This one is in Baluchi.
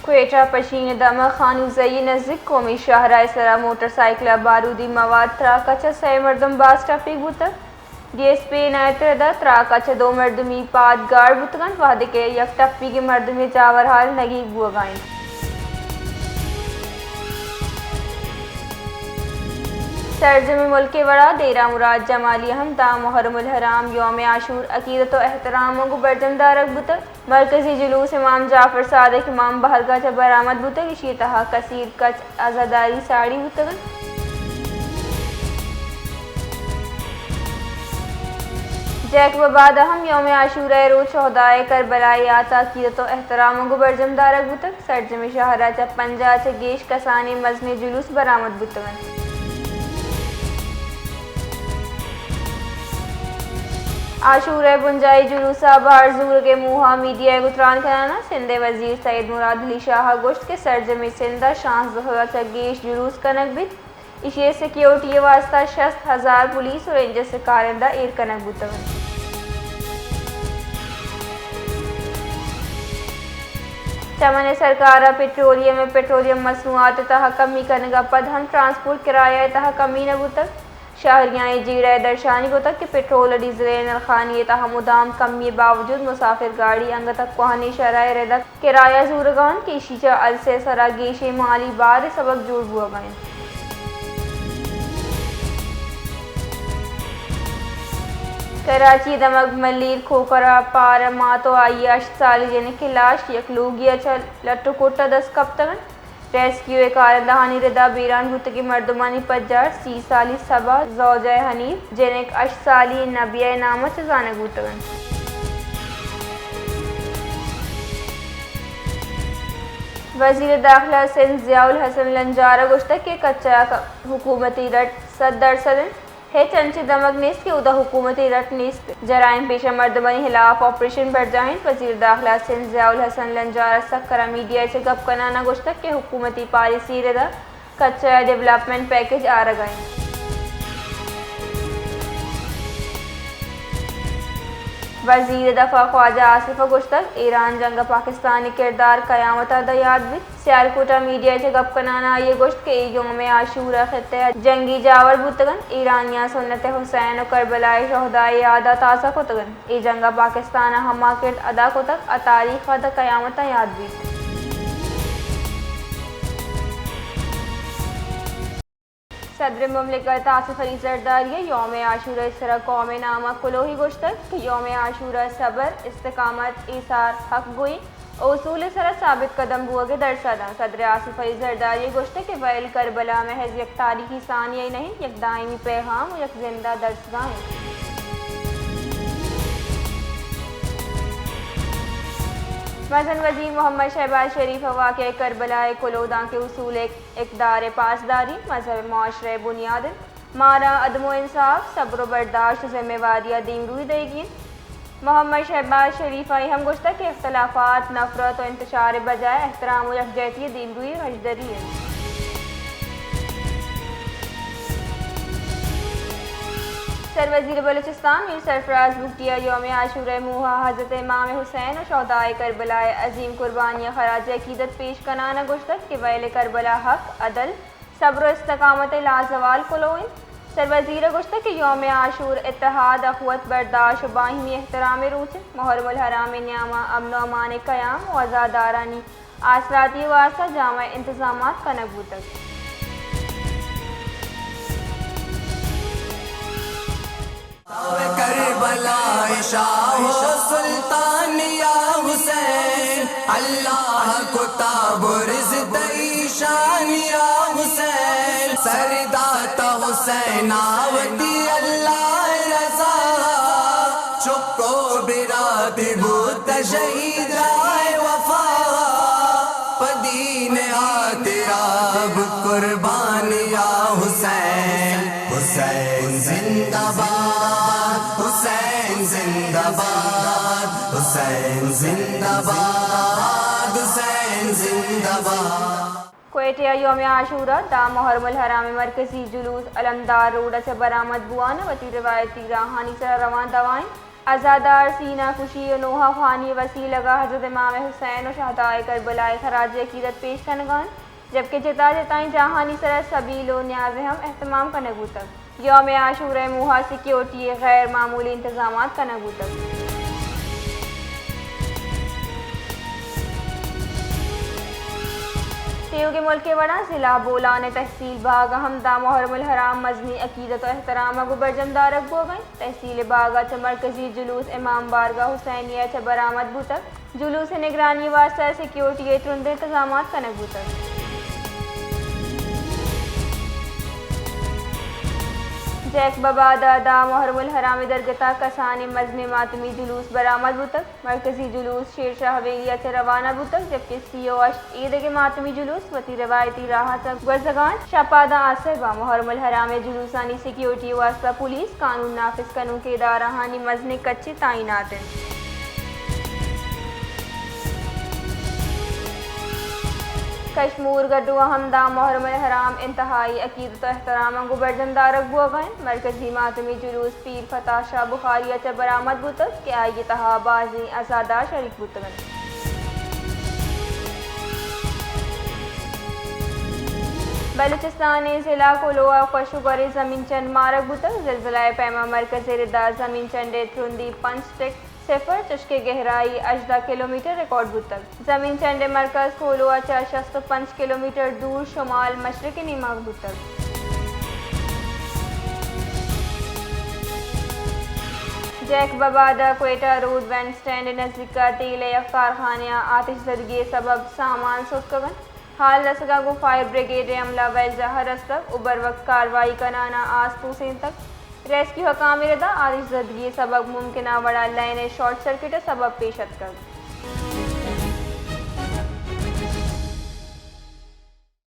کوئٹہ پشین ءِ دمگ خانوزئی ءِ نزیک قومی شاہراہ ءِ سرا موٹر سائیکل ءَ بارودی مواد تراک ءَ چہ سئے مردم باز ٹپیگ بوتگ۔ ڈی ایس پی عنایت رضا تراک ءَ چہ دو مردمی پاد گار بوتگ انت، وہدے کہ یک ٹپیگیں مردمے جاور حال نگیگ بوہگا انت۔ سرجمیں ملک ءِ وڑا دیرہ مراد جمالی ءَ ہم داں محرم الحرام یوم عاشور عقیدت و احترام ءَ گوں برجم دارگ بوتگ۔ مرکزی جلوس امام جعفر صادق امام بارگاہ چہ برآمد بوتگ، ایشی ءِ تہا کثیر کچ عزاداری ساڑی بوتگ انت۔ جیکب آباد ءَ ہم یوم عاشورہ ءِ روچ شہدائے کربلا ءِ یات ءَ عقیدت و احترام ءَ گوں برجم دارگ بوتگ۔ سرجمیں شہر ءَ چہ پنجاہ ءَ چہ گیش کسانیں مزنیں جلوس برآمد بوتگ انت۔ عاشورہ ءِ بنجاہی جلوس ءَ بہر زورگ ءِ موہ ءَ میڈیا ءَ گوں تران کنان ءَ سندھ ءِ وزیر سید مراد علی شاہ ءَ گوشت کہ سرجمیں سندھ ءَ شانزدہ سد ءَ چہ گیش جلوس کنگ بیت، ایشی ءِ سیکیورٹی ءِ واستہ شست ہزار پولیس و رینجرز ءِ کارندہ ایر کنگ بوتگ انت۔ چمن ءِ سرکار ءَ پٹرولیم ءِ پٹرولیم مصنوعات ءِ تہا کمی کنگ ءَ پد ہم ٹرانسپورٹ کرایہ ءِ تہا کمی نہ بوتگ۔ شہریاں اے جیڑہ ءِ درشانی کتگ کہ پٹرول ءُ ڈیزل ءِ نرخانی ءِ تہا مدام کمی ءِ باوجود مسافر گاڑی انگت ءَ کوہنیں شرح ءِ رد ءَ کرایہ زورگ ءَ انت کہ ایشی چہ الس ءِ سرا گیشیں مالی بار ءِ سبب جوڑ بوہگ ءَ انت۔ کراچی ءِ دمگ ملیر کھوکھر ءَ پار ءَ مات ءُ آئی ءِ ہشت سالی جنک ءِ لاش یک لوگے ءَ چہ لٹ ءُ کٹ ءَ دست کپتگ انت۔ ریسکیو ءِ کارندہانی رد ءَ بیران بوتگیں مردمانی پجار سی سالی صبا، زوجہ حنیف، جنک ہشت سالی نبیہ ءِ نام ءَ چہ زانگ بوتگ انت۔ وزیر داخلہ سندھ ضیاء الحسن لنجار ءَ گوشتگ کہ کچہ ءَ حکومتی رٹ سد درسد انت، ہچ انچیں دمگ نیست کہ اودا حکومتی رٹ نیست۔ جرائم پیشہ مردمانی ہلاف آپریشن برجاہ انت۔ وزیر داخلہ سندھ ضیاء الحسن لنجار ءَ سکھر ءَ میڈیا ءَ چہ گپ کنان ءَ گوشتگ کہ حکومتی پالیسی ءِ رد ءَ کچہ ءَ ڈیولپمنٹ پیکج آرگ ءَ انت۔ وزیر دفاع خواجہ آصف ءَ گوشتگ، ایران جنگ ءَ پاکستانی کردار قیامت ءَ داں یات بیت۔ سیالکوٹ ءَ میڈیا ءَ چہ گپ کنان ءَ آئی ءَ گوشت کہ اے یوم عاشور ءَ خطہ ءَ جنگی جاور بوتگ انت، ایرانیاں سنت حسین ءُ کربلا ءِ شہداء ءِ یاد ءَ تازہ کتگ انت۔ اے جنگ ءَ پاکستان ءَ ہما کرد ادا کتگ ءُ تاریخ ءَ داں قیامت ءَ یات بیت۔ صدر مملکت آصف علی زرداری ءَ یوم عاشورہ ءِ سرا قوم ءِ نام ءَ کلوہی گوشتگ کہ یوم عاشورہ صبر، استقامت، ایثار، حق گوئی ءُ اصول ءِ سرا ثابت قدم بوگ ءِ درسا دنت۔ صدر آصف علی زرداری ءَ گوشتگ کہ ویل کربلا محض یک تاریخی ثانیہ ءِ نہ انت، یک دائمی پیغام ءُ یک زندہ درسگاہ انت۔ مزن وزیر محمد شہباز شریف ءَ واقعہ کربلا ءِ کلوہ دانکہ اصول ءِ اقدار ءِ پاسداری مذہب ءِ معاشرہ ءِ بنیاد انت۔ مارا عدم ءُ انصاف، صبر ءُ برداشت ءُ ذمہ واری ءَ دیمروئی دئیگی انت۔ محمد شہباز شریف ءَ اے ہم گوشتگ کہ اختلافات، نفرت ءُ انتشار ءِ بجائے احترام ءُ یکجہتی ءَ دیمروئی رہشدری انت۔ سروزیر بلوچستان میر سرفراز بگٹی ءَ یوم عاشورہ ءِ موہ ءَ حضرت امام حسین ءُ شہدائے کربلا ءِ عظیم قربانی ءَ خراج عقیدت پیش کنان ءَ گوشتگ کہ ویل کربلا حق، عدل، صبر ءُ استقامت ءِ لازوال کلوہ انت۔ سروزیر ءَ گوشتگ کہ یوم عاشور اتحاد، اخوت، برداشت ءُ باہمی احترام ءِ روچ انت۔ محرم الحرام ءِ نیام ءَ امن ءُ امان ءِ قیام ءُ عزادارانی آسراتی ءِ واستہ جامع انتظامات کنگ بوتگ۔ کربلا ءِ شاہ ءُ سلطان یا حسین، اللہ کتا برز تئی شان یا حسین۔ سر دات حسین ءَ وتی اللہ ءِ رضا، چک ءُ برات بوت شہید راہ ءِ وفا۔ پہ دین ءِ ہاترا بو قربان یا حسین۔ حسین زندہ باد، حسین زندہ باد، حسین زندہ باد، حسین زندہ باد۔ کوئٹہ ءَ یوم عاشورہ داں محرم الحرام ءِ مرکزی جلوس علمدار روڈ ءَ چہ برآمد بوان ءَ وتی روایتی راہانی سرا روان دوائیں۔ عزادار سینہ کشی و نوحہ خوانی وسیلگ ءَ حضرت امام حسین و شہدائے کربلا ءَ خراج عقیدت پیش کنگ ءَ انت، جبکہ جتا جتائیں جاہانی سرا سبیل و نیاز ءِ ہم اہتمام کنگ بوتگ۔ یوم عاشورہ ءِ موہ ءَ سیکیورٹی ءِ غیر معمولی انتظامات کنگ بوتگ۔ تیوگیں ملک ءِ وڑا ضلع بولان ءِ تحصیل باگ ءَ ہم داں محرم الحرام مزنیں عقیدت و احترام ءَ گوں برجم دارگ بوگ ءَ انت۔ تحصیل باگ ءَ چہ مرکزی جلوس امام بارگاہ حسینیہ ءَ چہ برآمد بوتگ۔ جلوس ءِ نگرانی ءِ واستہ سیکیورٹی ءِ ترندیں انتظامات کنگ بوتگ۔ جیکب آباد ءَ داں محرم الحرام ءِ درگت ءَ کسانیں مزنیں ماتمی جلوس برآمد بوتگ۔ مرکزی جلوس شیر شاہ حویلی ءَ چہ روانہ بوتگ، جبکہ سی و ہشت ایدگہ ماتمی جلوس وتی روایتی راہ ءَ چہ گوزگ ءَ انت۔ شپ ءَ داں آسر باں محرم الحرام ءِ جلوسانی سیکیورٹی ءِ واستہ پولیس، قانون نافذ کنوکیں ادارہانی مزنیں کچے تعینات انت۔ کشمور گڈو ءَ ہم داں محرم الحرام انتہائی عقیدت و احترام ءَ گوں برجم دارگ بوگ ءَ انت۔ مرکزی ماتمی جلوس پیر فتح شاہ بخاری ءَ چہ برآمد بوتگ کہ آئی ءِ تہا بازیں عزادار شریک بوتگ انت۔ بلوچستان ءِ ضلع کولواہ ءَ کش و گور ءِ زمین چنڈ مارگ بوتگ۔ زلزلہ ءِ پیما مرکز ءِ ردا زمین چنڈ ءِ ترندی پنچ ٹک صفر، چشکہ گہرائی ہژدہ کلومیٹر ریکارڈ بوتگ۔ زمین چنڈ ءِ مرکز کولواہ ءَ چہ شست و پنچ کلومیٹر دور شمال مشرق ءِ نیمگ بوتگ۔ جیکب آباد ءِ کوئٹہ روڈ وین اسٹینڈ ءِ نزیک ءَ تیل ءِ یک کارخانہ ءَ آتش زدگی ءِ سبب سامان ستکگ انت۔ ہال رسگ ءَ گوں فائر بریگیڈ ءِ عملہ ویل جاہ ءَ رستگ و بروقت کاروائی کنان ءَ آس توسینتگ۔ ریسکیو حکام ءِ ردا آتش زدگی ءِ سبب ممکنہ وڑا لین ءِ شارٹ سرکٹ ءِ سبب پیش اتکگ۔